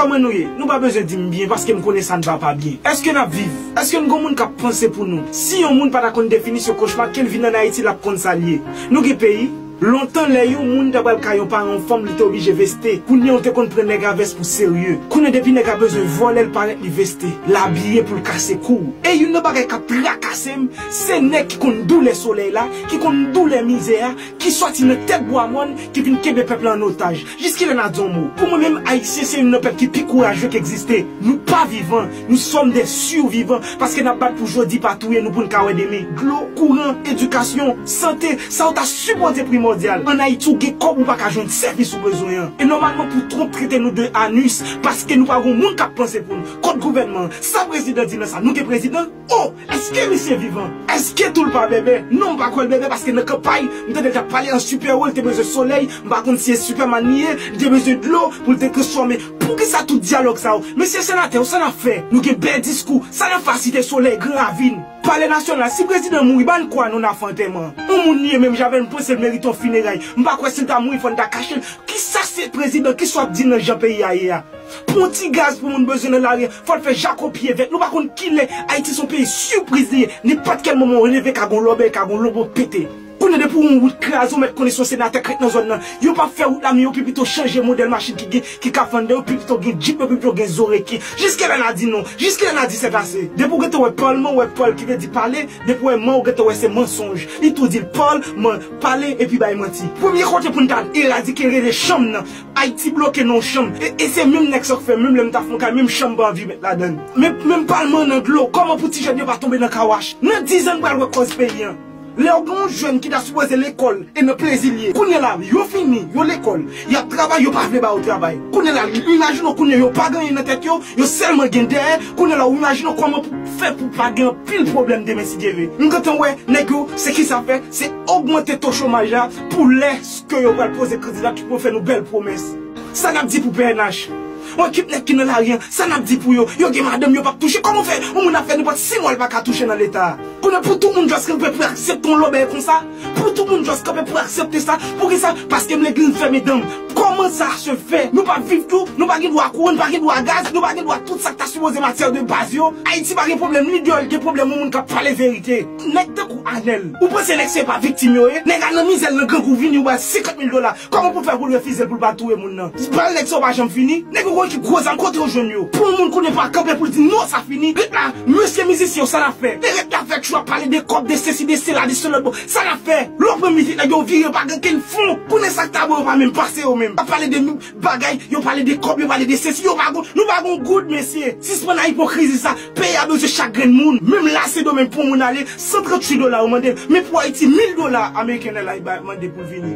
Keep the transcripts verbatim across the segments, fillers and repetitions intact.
Kòman nou ye? Nou pa bezwen di m byen paske m konnen sa n pa pa byen. Èske n ap viv? Èske n gon moun k ap panse pou nou? Si yon moun pa ta konn definisyon kochma, ke l vin ann Ayiti, l ap konn sa l ye. Nou gen peyi? Lontan, lè yon moun ta pral kay yon paran yon fanm, li te oblije veste. Kounye a, ou te konn pran nèg a vès pou serye. Kounye a, depi nèg a bezwen vòlè, l parèt, li veste. L abiye pou l kase kou. E youn nan bagay k ap trakase m, se nèg ki konn doulè solèy la, ki konn doulè mizè a, ki sòti nan tèt bwa mòn, ki vin kenbe pèp la an otaj. Jiskilè n a di yon mo? Pou mwen menm, Ayisyen se youn nan pèp ki pi kouraje ki egziste. Nou pa vivan, nous sommes des survivants, paske n ap bat pou jodi pa touye nou pou n ka wè demen. Dlo, kouran, edikasyon, sante, sa yo ta sipoze primòdyal. Ann Ayiti, ou gen kòb, ou pa ka jwenn sèvis ou bezwen an. E nòmalman, pou Trump trete nou de anus, paske nou pa gon moun k ap panse pou nou. Kot gouvènman an? Sa prezidan di nan sa? Nou gen prezidan? Oh, èske misye vivan? Èske tou l pa bèbè? Non, m pa kwè l bèbè paske nan kanpay, m tande l t ap pale an sipèwo, l te bezwen solèy, m pa konn si se Superman li ye, li te bezwen dlo pou l te transfòme. Poukisa tout dyalòg sa yo? Mesye senatè yo, sa n ap fè? Nou gen bèl diskou, sa n ap fè a Site Solèy, Gran Ravin, Palè Nasyonal? Si prezidan mouri, ba n kwa nou n a fè antèman an. Yon moun li ye menm jan avè l, m panse l merite yon fineray. M pa kwè si l ta mouri, fò n ta kache l. Kisa se prezidan? Kisa w ap di nan jan peyi a ye a? Pou yon ti gaz pou moun bezwen nan lari a, fò l fè jakopye vèt. Nou pa konn kilè. Ayiti se yon peyi sipriz li ye. Nenpòt kèl moman w leve ka gon lòbèy, ka gon lobo pete. Kounye a depi yon wout kraze, ou mèt konnen se yon senatè k ret nan zòn nan. Yo p ap fè wout la, men yo pi pito chanje modèl machin ki gen, ki ka vann dan, yo pi pito gen djip, yo pi pito gen zo reke. Jiskilè n a di non? Jiskilè n a di sètase? Depi w gentan wè palman, w wè pal ki vle di pale, depi w wè man, ou gentan wè se mansonj. Li tou di l pal, man, pale, epi bay manti. Premye kote pou n ta eradike rele chanm nan. Ayiti bloke nan yon chanm. E, e se menm nèg sa k fè, menm lè m ta fè yon kay, menm chanm m pa anvi met ladan l. Men, menm palman nan dlo, kòman pou ti jèn yo pa tonbe nan kawach? Nan diz an, n pral wè kòz peyi an. Lè w gen yon jèn ki ta sipoze lekòl, e nan plezi l ye. Kounye a la, yo fini, yo lekòl, y ap travay, yo pa vle ba yo travay. Kounye a la, imajine w, kounye a yo pa gen anyen nan tèt yo, yo sèlman gen dèyè. Kounye a la, w imajine w kòman pou fè pou pa gen anpil pwoblèm demen si Dye vle. M gentan wè nèg yo, se kisa fè, se ogmante to chomaj la pou lè ke yo pral poze kandidati pou yo fè nou bèl pwomès. Sa n ap di pou P N H? Yon ekip nèg ki nan lari an, sa n ap di pou yo? Yo gen madanm, yo p ap touche. Kòman fè yon moun ap fè nenpòt sis mwa, l pa ka touche nan Leta a? Kounye a, pou tout moun just kanpe pou aksepte yon lòbèy konsa? Pou tout moun just kanpe pou aksepte sa? Poukisa? Paske m legliz, m fèmen dan m. Kòman sa se fè? Nou p ap viv tou? Nou pa gen dwa kouran, nou pa gen dwa gaz, nou pa gen dwa tout sa k ta sipoze matyè de baz yo? Ayiti pa gen pwoblèm lidè, gen pwoblèm yon moun k ap pale verite. Nèg tankou Anèl, ou panse nèg se pa viktim yo ye? Nèg a nan mizè l, nan grangou, vini, ou ba l senkant mil dola. Kòman pou l fè pou l refize l, pou l pa touye moun nan? Bal nèg sa yo pa janm fini. Nèg yo gon ekip gwo zam, kote yo jwenn yo? Pou yon moun kounye a pa kanpe pou l di non, sa fini. Ret la, mesye mizisyen yo, sa n ap fè? E ret la fè tchou ap pale de kòb, de sesi, de sela, de se lòt bò. Sa n ap fè? Lè w pran mizik nèg yo vire, pa gen kenn fon. Kounye a sa k ta bon, yo pa menm pase yo menm. Ap pale de nou, bagay, yo pale de kòb, yo pale de sesi, yo pa gon, nou pa gon goud, mesye. Sispann ak ipokrizi sa. Peyi a bezwen chak grenn moun. Menm la, Sendomeng pou yon moun ale, san tranntuit dola yo mande. Men pou Ayiti, mil dola ameriken nan la, yo mande pou l vini.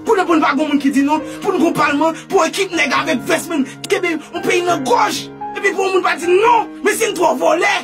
Kounye a pou n pa gon moun ki di non, pou n gon palman, pou ekip nèg avèk vès, men kenbe yon peyi nan gòj. Epi pou yon moun pa di non, men si n twò vòlè.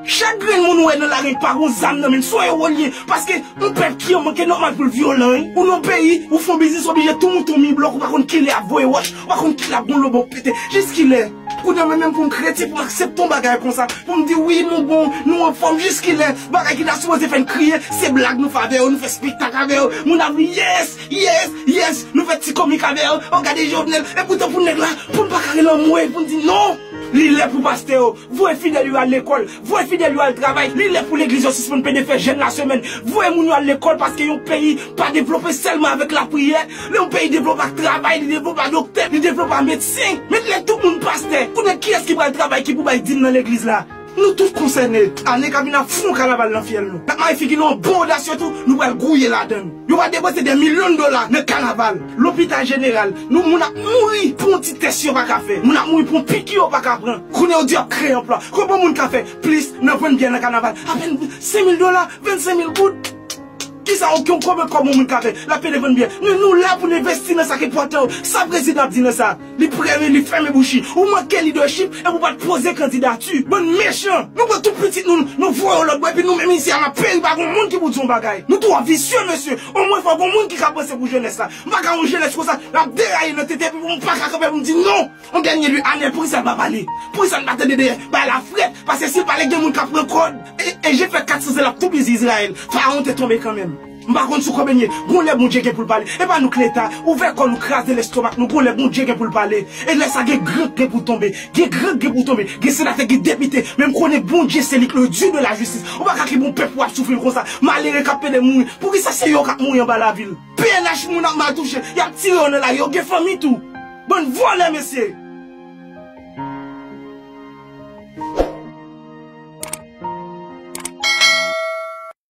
Chak grenn moun ou wè nan lari pa gon zam nan men l, se yon ewo l ye. Paske yon pèp ki an manke nòmal pou l vyolan, wi. Ou nan peyi, ou fè yon biznis, ou oblije tou mouton mi blòk, ou pa konn kilè y ap voye wòch, ou pa konn kilè y ap gon lobo pete. Jiskilè? Kounye a mwen menm pou m kretyen, pou m aksepte yon bagay konsa, pou m di wi, nou bon, nou anfòm, jiskilè? Bagay ki ta sipoze fè n kriye, se blag nou fè avè yo, nou fè espektak avè yo. Moun ap ri, yes, yes, yes, nou fè ti komik avè yo, o gade Jovenel, epoutan pou nèg la, pou n pa ka rele anmwey, pou n di non. Li lè pou pastè yo voye fidèl yo al lekòl, voye fidèl yo al travay. Li lè pou legliz yo sispann pede fè jèn lasemèn. Voye moun yo al lekòl, paske yon peyi pa devlope sèlman avèk lapriyè. Lè yon peyi devlope ak travay, li devlope ak doktè, li devlope ak medsen. Men lè tout moun pastè, kounye a kiyès ki pral travay, ki pou bay dim nan legliz la? Nou tout konsène. Ane k ap vini ap fè yon kanaval nan fyèl nou. N ap mare figi nou an bon odasye tou, nou pral gouye ladan l. Yo pral depanse dè milyon dola nan kanaval. Lopital jeneral, nou, moun ap mouri pou yon ti tès yo pa ka fè. Moun ap mouri pou yon piki yo pa ka pran. Kounye a yo di y ap kreye anplwa. Konbyen moun ka fè plis nan vann byè nan kanaval? Apèn senk mil dola, vennsenk mil goud. Kisa, okenn, konbyen kòb yon moun ka fè? L ap pede vann byè. Men nou la pou n envesti nan sa k enpòtan yo. Sa prezidan ap di nan sa? Li prè, men li fèmen bouch li. Ou manke lidèchip, epi ou pa t poze kandidati. Bann mechan. Nou pran tout pitit nou, nou voye yo lòt bò, epi nou menm isi a n ap peri, pa gon moun ki pou di yon bagay. Nou twò visye, mesye. Omwen fò gon moun ki ka panse pou jenès la. M pa ka wè yon jenès konsa, l ap deraye nan tete, epi pou m pa ka kanpe pou m di non. Yon dènye lwi, Anèl, poukisa l pa pale? Poukisa n pa tande dèyè bagay la frèt? Paske si l pale, gen moun k ap pran kòd. E, e je fè kat san zen, l ap tou blizi Izrayèl. Farawon te tonbe kanmenm. M pa konn sou konbyen ye. Gon lè Bondye gen pou l pale. E pa nou k leta. Ouvè kò nou, kraze lestomak nou. Gon lè Bondye gen pou l pale. E lè sa gen gran k gen pou tonbe. Gen gran k gen pou tonbe. Gen senatè, gen depite. Men m konnen Bondye se li k le Dieu de la justice. Ou pa ka kite yon pèp w ap soufri l konsa. Malere k ap pede mouri. Poukisa se yo k ap mouri anba lavil? P N H moun ap mal touche. Y ap tire yo nan lari. Yo gen fanmi tou. Bann vòlè, mesye.